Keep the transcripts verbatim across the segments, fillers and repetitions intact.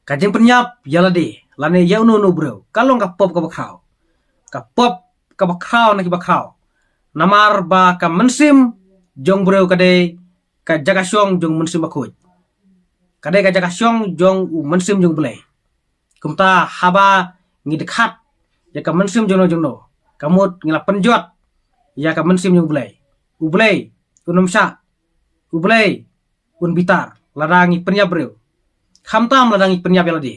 Ka jingpynïap ïa lade lane ïa uno uno u briew ka long ka pop kaba khraw. Ka pop kaba khraw na kiba khraw. Namar ba ka mynsiem jong u briew ka dei ka jaka shong jong u Mynsiem Bakhuid. Ka dei ka jaka shong jong u Mynsiem jong U Blei. Kumta haba ngi dkhat ïa ka mynsiem jongno jongno, ka mut ngi la pynjot ïa ka mynsiem jong U Blei. U Blei un ym shah. U Blei un bitar lada ngi pynïap briew, khamtam lada ngi pynïap ïa lade.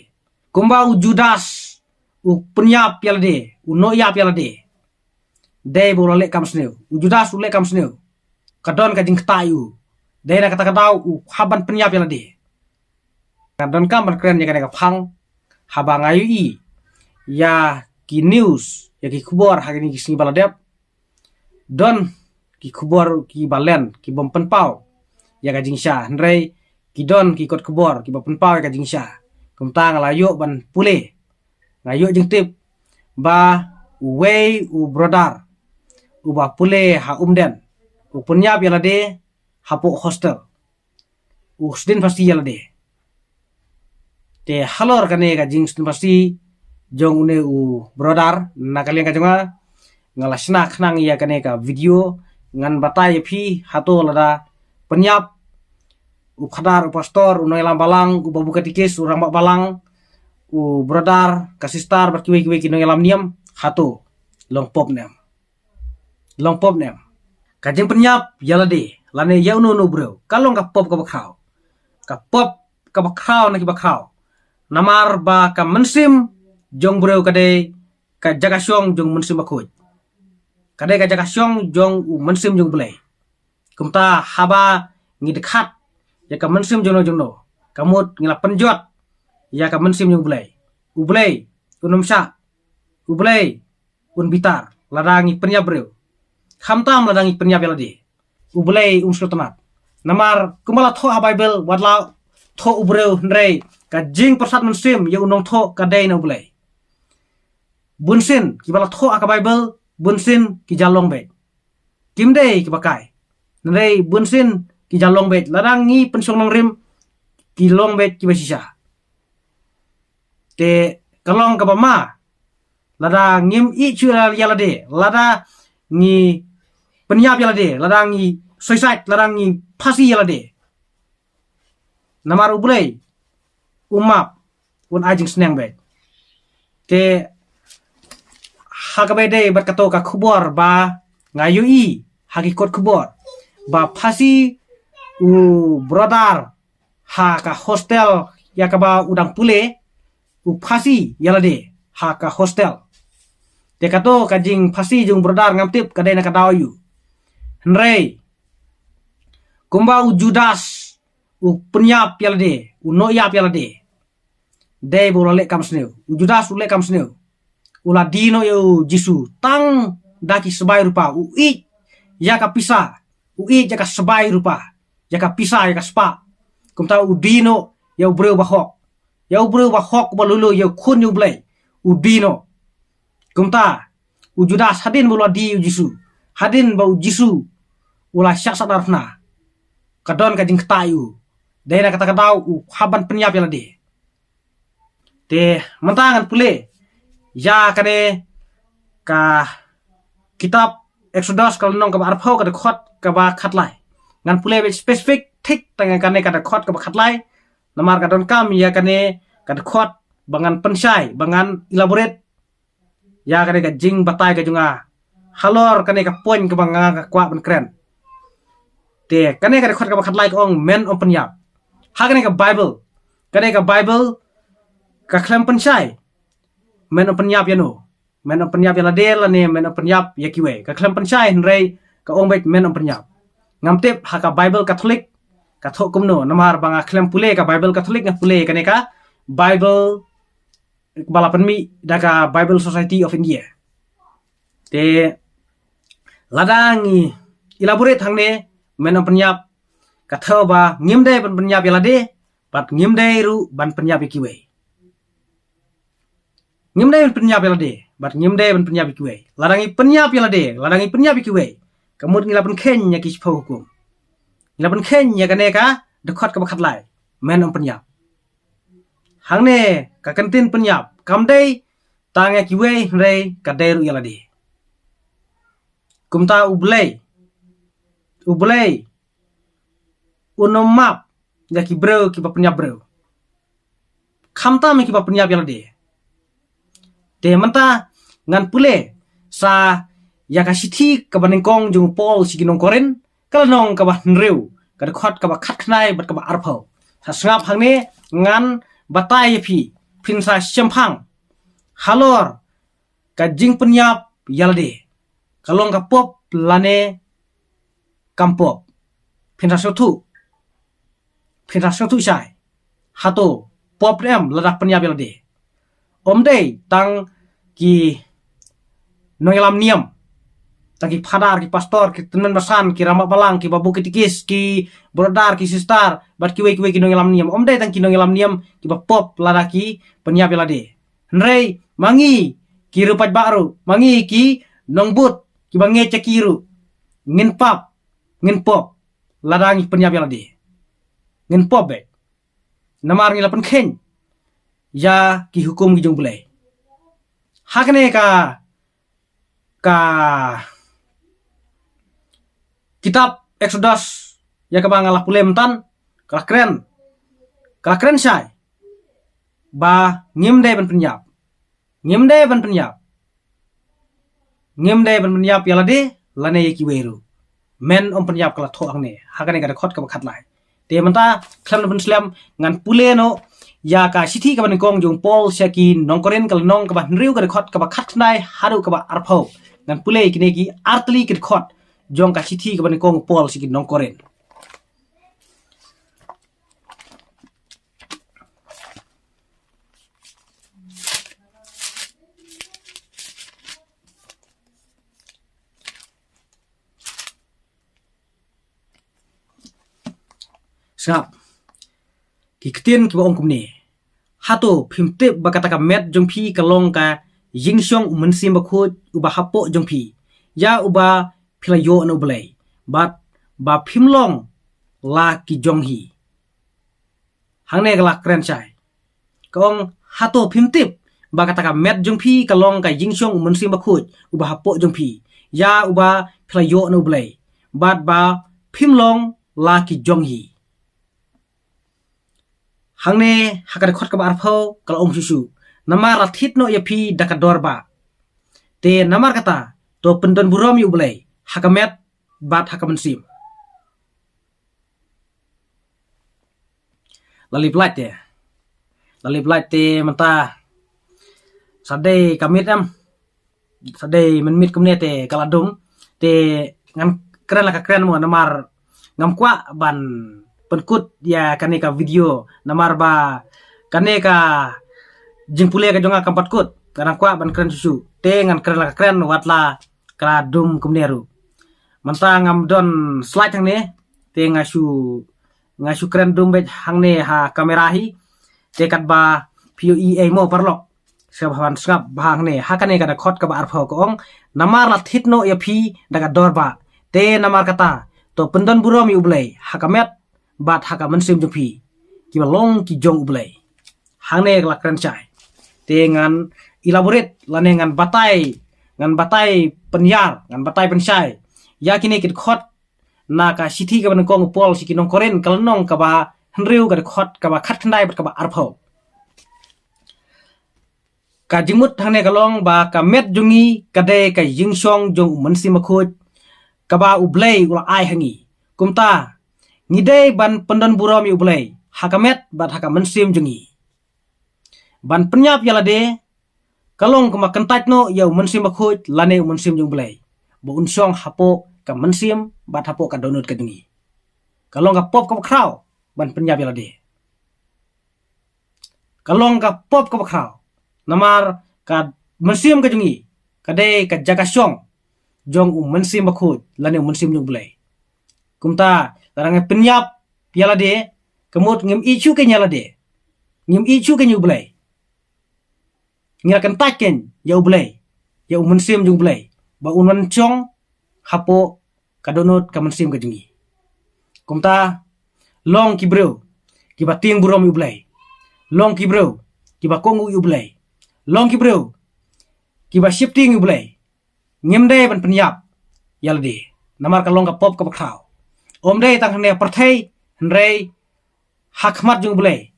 Kumba u Judas u pynïap ïa lade, u noh ïap ïa lade. Dei ba u la leh kam sniew. U Judas u leh kam sniew. Ka don ka jingktah ïa u. Dei na kata ka daw u hap ban pynïap ïa lade. Nga donkam ban kren ïa kane ka phang haba nga ïohi ïa ki news, ïa ki khubor ha kine ki sngi ba la dep. Don ki khubor kiba len ki bym pynpaw ïa ka jingshisha, hynrei ki don ki kot khubor kiba pynpaw ïa ka jingshisha. Kumta nga la ïoh ban pule, nga ïoh jingtip ba uwei u brother uba pule ha Umden u pynïap ïa lade hapoh hostel. U sdien phasi ïa lade. Te halor kane ka jingsdien phasi jong une u brother, na ka liang ka jong nga, nga la shna khnang ïa kane ka video ngan batai ïa phi hato lada pynïap u phadar, u pastor, u nongïalam balang, u babu katikis, u rangbah balang, u brother, ka sister bad kiwei kiwei ki nongïalam niam, hato long pop ne em? Long pop ne em? Ka jingpynïap ïa lade lane ïa uno uno u briew ka long ka pop kaba khraw. Ka pop kaba khraw na kiba khraw. Namar ba ka mynsiem jong u briew ka dei ka jaka shong jong u Mynsiem Bakhuid. Ka dei ka jaka shong jong u Mynsiem jong U Blei. Kumta haba ngi dkhat ïa ka mynsiem jongno jongno, ka mut ngi la pynjot ïa ka mynsiem jong U Blei. U Blei un ym shah. U Blei un bitar lada ngi pynïap briew, khamtam lada ngi pynïap ïa lade. U Blei um sngewtynnat. Namar kumba la thoh ha Baibl, wat la thoh u briew, hynrei ka jingpyrsad mynsiem ïa u nongthoh ka dei na U Blei. Bunsien kiba la thoh ha ka Baibl, bunsien ki ja long beit. Kim dei kiba kai, hynrei bunsien ki ja long beit. Lada ngi pynshong nongrim, ki long beit kiba shisha. Te ka long kaba ma lada ngim ïeit shuh ïa lade, lada ngi pynïap ïa lade, lada ngi suicide, lada ngi phasi ïa lade. Namar U Blei u map, un ai jingsneng beit. Te ha kaba ïadei bad kato ka khubor ba nga ïohi ha ki kot khubor ba phasi u brother ha ka hostel ïa kaba u dang pule, u phasi ïa lade ha ka hostel. Te kato ka jingphasi jong u brother ngam tip ka dei na ka daw aïu. Hynrei kumba u Judas u pynïap ïa lade, u noh ïap ïa lade. Dei ba u la leh kam sniew. U Judas u leh kam sniew. U la die noh ïa u Jisu tang da ki sbai rupa. U ïeit ïa ka pisa, u ïeit ïa ka sbai rupa, ïa ka pisa, ïa ka spah. Kumta u die noh ïa u briew ba hok, ïa u briew ba hok, ba lulu, ïa u khun ïa U Blei. U die noh. Kumta u Judas, hadien ba u la die ïa u Jisu, hadien ba u Jisu u la shah sahdar phna, ka don ka jingktah ïa u. Dei na kata ka daw u hap ban pynïap ïa lade. Te mynta ngan pule ïa kane ka kitab Exodus ka lynnong kaba arphew, ka dkhot kaba khatlai. Ngan pule beit specific thik tang ïa kane ka dkhot kaba khatlai. Namar ka donkam ïa kane ka dkhot ba ngan pynshai, ba ngan elaborate ïa kane ka jingbatai ka jong nga halor kane ka point kaba nga kwah ban kren. Te kane ka dkhot kaba khatlai ka ong, men ym pynïap. Ha kane ka Baibl, kane ka Baibl ka khlem pynshai men ym pynïap ïano. Men ym pynïap ïa lade lane men ym pynïap ïa kiwei. Ka khlem pynshai, hynrei ka ong beit men ym pynïap. Ngam tip ha ka Baibl Katholik ka thoh kumno, namar ba nga khlem pule ka Baibl Katholik, nga pule kane ka Baibl ba la pynmih da ka Bible Society of India. Te lada ngi elaborate hangne, men ym pynïap, ka thew ba ngim dei ban pynïap ïa lade bad ngim dei ruh ban pynïap ïa kiwei. Ngim dei ban pynïap ïa lade bad ngim dei ban pynïap ïa kiwei. Lada ngi pynïap ïa lade, lada ngi pynïap ïa kiwei, ka mut ngi la pynkheiñ ïa ki shiphew hukum. Ngi la pynkheiñ ïa kane ka dkhot kaba khatlai, men ym pynïap. Hangne ka kyntien pynïap kam dei tang ïa kiwei hynrei ka dei ruh ïa lade. Kumta U Blei, U Blei un ym map ïa ki briew kiba pynïap briew, khamtam ïa kiba pynïap ïa lade. Te mynta ngan pule sa ïa ka shithi kaba nyngkong jong u Paul sha ki nong Korinth, ka lynnong kaba hynriew, ka dkhot kaba khatkhyndai bad kaba arphew. Sa sngap hangne, ngan batai ïa phi, phin sa shemphang halor ka jingpynïap ïa lade, ka long ka pop lane kam pop. Phin sa sngewthuh, phin sa sngewthuh shai, hato pop ne em lada pynïap ïa lade? Ym dei tang ki nongïalam niam, tang ki phadar, ki pastor, ki tymmen basan, ki rangbah balang, ki babu katikis, ki brother, ki sister bad kiwei kiwei ki nongïalam niam. Ym dei tang ki nongïalam niam kiba pop lada ki pynïap ïa lade. Hynrei ma ngi ki riewpaidbah ruh, ma ngi ki nongbud kiba ngeit ïa ki ruh, ngin pap, ngin pop lada ngi pynïap ïa lade. Ngin pop beit. Namar ngi la pynkheiñ ïa ki hukum ki jong U Blei. Ha kane ka, ka kitab Exodus ïa kaba nga la pule myntan, ka la kren, ka la kren shai ba ngim dei ban pynïap. Ngim dei ban pynïap. Ngim dei ban pynïap ïa lade lane ïa kiwei ruh. Men ym pynïap, ka la thoh hangne ha kane ka dkhot kaba khatlai. Te mynta khlem da pynslem, ngan pule noh ïa ka shithi kaba nyngkong jong u Paul sha ki nong Korinth, ka lynnong kaba hynriew, ka dkhot kaba khatkhyndai haduh kaba arphew. Ngan pule ïa kine ki artylli ki dkhot jong ka shithi kaba nyngkong u Paul sha ki nong Korinth. Sngap. Ki ktien kiba ong kumne: Hato phim tip ba kata ka met jong phi ka long ka jingshong u Mynsiem Bakhuid uba hapoh jong phi, ïa uba phi la ïoh na U Blei, bad ba phim long la ki jong hi? Hangne ka la kren shai. Ka ong, hato phim tip ba kata ka met jong phi ka long ka jingshong u Mynsiem Bakhuid uba hapoh jong phi, ïa uba phi la ïoh na U Blei, bad ba phim long la ki jong hi? Hangne ha ka dkhot kaba arphew ka la ong shuh shuh: Namar la thied noh ïa phi da ka dor bah. Te namar kata, to pyndon burom ïa U Blei ha ka met bad ha ka mynsiem. La lip light te. La lip light te mynta. Sa dei ka miet em. Sa dei mynmiet kumne te ka la dum. Te ngan kren la ka kren mo, namar ngam kwah ban pynkut ïa kane ka video, namar ba kane ka jingpule ka jong nga kam pat kut. Ka nang kwah ban kren shuh shuh. Te ngan kren la ka kren wat la ka la dum kumne ruh. Mynta ngam don slide hangne, te nga shu, nga shu kren dum beit hangne ha kamera hi. Te katba phi ïohi ei mo paralok, sngap, ban sngap bha hangne ha kane ka dkhot kaba arphew, ka ong, namar la thied noh ïa phi da ka dor bah. Te namar kata, to pyndon burom ïa U Blei ha ka met bad ha ka mynsiem jong phi, kiba long ki jong U Blei. Hangne ka la kren shai. Te ngan elaborate lane ngan batai, ngan batai pynïar, ngan batai pynshai ïa kine ki dkhot na ka shithi kaba nyngkong u Paul sha ki nong Korinth, ka lynnong kaba hynriew, ka dkhot kaba khatkhyndai bad kaba arphew. Ka jingmut hangne ka long ba ka met jong ngi ka dei ka jingshong jong u Mynsiem Bakhuid kaba U Blei u la ai ha ngi. Kumta ngi dei ban pyndon burom ïa U Blei ha ka met bad ha ka mynsiem jong ngi. Ban pynïap ïa lade ka long kumba kyntait noh ïa u Mynsiem Bakhuid lane u Mynsiem jong U Blei, ba un shong hapoh ka mynsiem bad hapoh ka dohnud ka jong ngi. Ka long ka pop kaba khraw ban pynïap ïa lade. Ka long ka pop kaba khraw. Namar ka mynsiem ka jong ngi ka dei ka jaka shong jong u Mynsiem Bakhuid lane u Mynsiem jong U Blei. Kumta lada ngi pynïap ïa lade, ka mut ngim ïeit shuh kein ïa lade, ngim ïeit shuh kein ïa U Blei. Ngi la kyntait kein ïa U Blei, ïa u Mynsiem jong U Blei, ba un wan shong hapoh ka dohnud ka mynsiem ka jong ngi. Kumta long ki briew kiba tieng burom ïa U Blei. long ki briew kiba kohnguh ïa U Blei, long ki briew kiba sheptieng ïa U Blei, ngim dei ban pynïap ïa lade, namar ka long ka pop kaba khraw. Ym dei tang hangne ha pyrthei, hynrei ha khmat jong U Blei,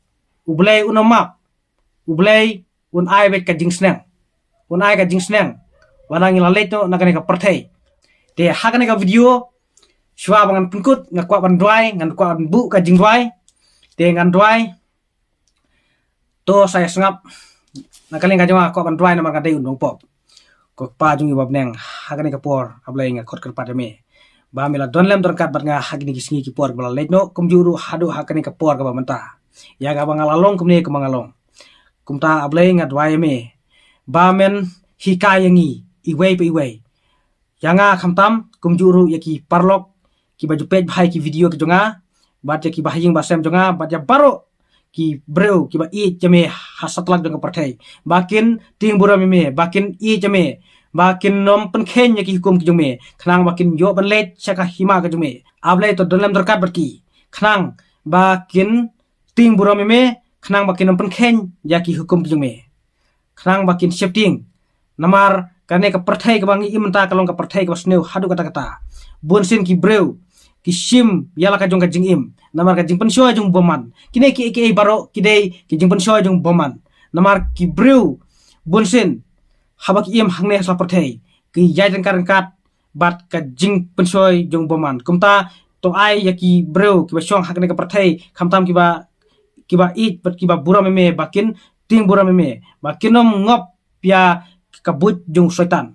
U Blei un ym map, U Blei un ai beit ka jingsneng, un ai ka jingsneng wat la ngi la leit noh na kane ka pyrthei. Te ha kane ka video, shuwa ba ngan pynkut, nga kwah ban duwai, ngan kwah ban buh ka jingduwai. Te ngan duwai. To sa ïa sngap. Na ka liang ka jong nga kwah ban duwai namar nga dei u nongpop. Ko Kpa jong ngi ba ha bneng, ha kane ka por, A Blei, nga khot kyrpad ïa me ba me la don lem don ryngkat bad nga ha kine ki sngi ki por kiba la leit noh, kumjuh ruh haduh ha kane ka por kaba mynta, ïa kaba nga la long kumne kumba nga long. Kumta A Blei, nga duwai ïa me ba men hikai ïa ngi iwei pa iwei, ïa nga khamtam, kumjuh ruh ïa ki paralok kiba ju peit bha ïa ki video ki jong nga, bad ïa ki bahaïing bahasem jong nga, bad ïa baroh ki briew kiba ïeit ïa me ha satlak jong ka pyrthei, ba kin tieng burom ïa me, ba kin ïeit ïa me, ba kin ym pynkheiñ ïa ki hukum ki jong me, khnang ba kin ïoh ban leit sha ka hima ka jong me. A Blei, to don lem don ryngkat bad ki, khnang ba kin tieng burom ïa me, khnang ba kin ym pynkheiñ ïa ki hukum ki jong me, khnang ba kin sheptieng. Namar kane ka pyrthei kaba ngi im mynta ka long ka pyrthei kaba sniew haduh katta katta. Bunsien ki briew ki shim ïa la ka jong ka jingim namar ka jingpynshoi jong u bymman. Kine kiei kiei baroh ki dei ki jingpynshoi jong u bymman. Namar ki briew bunsien, haba ki im hangne ha sla pyrthei, ki ïaid ryngkat ryngkat bad ka jingpynshoi jong u bymman. Kumta to ai ïa ki briew kiba shong ha kane ka pyrthei khamtam kiba, kiba ïeit bad kiba burom ïa me, ba kin tieng burom ïa me, ba kin ym ngop ïa ka buit jong u Soitan.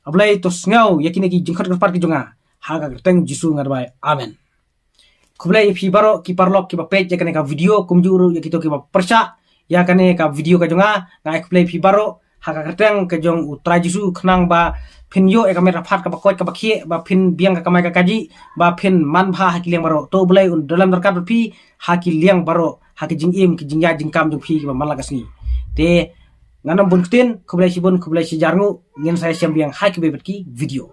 A Blei, to sngew ïa kine ki jingkhot kyrpad ki jong nga, ha ka kyrteng Jisu nga duwai. Amen. Khublei ïa phi baroh ki paralok kiba peit ïa kane ka video, kumjuh ruh ïa kito kiba pyrshah ïa kane ka video ka jong nga. Nga ai khublei ïa phi baroh ha ka kyrteng ka jong U Trai Jisu, khnang ba phin ïoh ïa ka met ka phad kaba koit kaba khiah, ba phin biang ka kamai ka kajih, ba phin manbha ha ki liang baroh. To U Blei un don lem don ryngkat bad phi ha ki liang baroh, ha ki jingim ki jingïaid jingkam jong phi kiba man la ka sngi. Te ngan ym bun ktien, khublei shibun, khublei shihajar nguh, ngin sa ïashem biang ha kiwei pat ki video.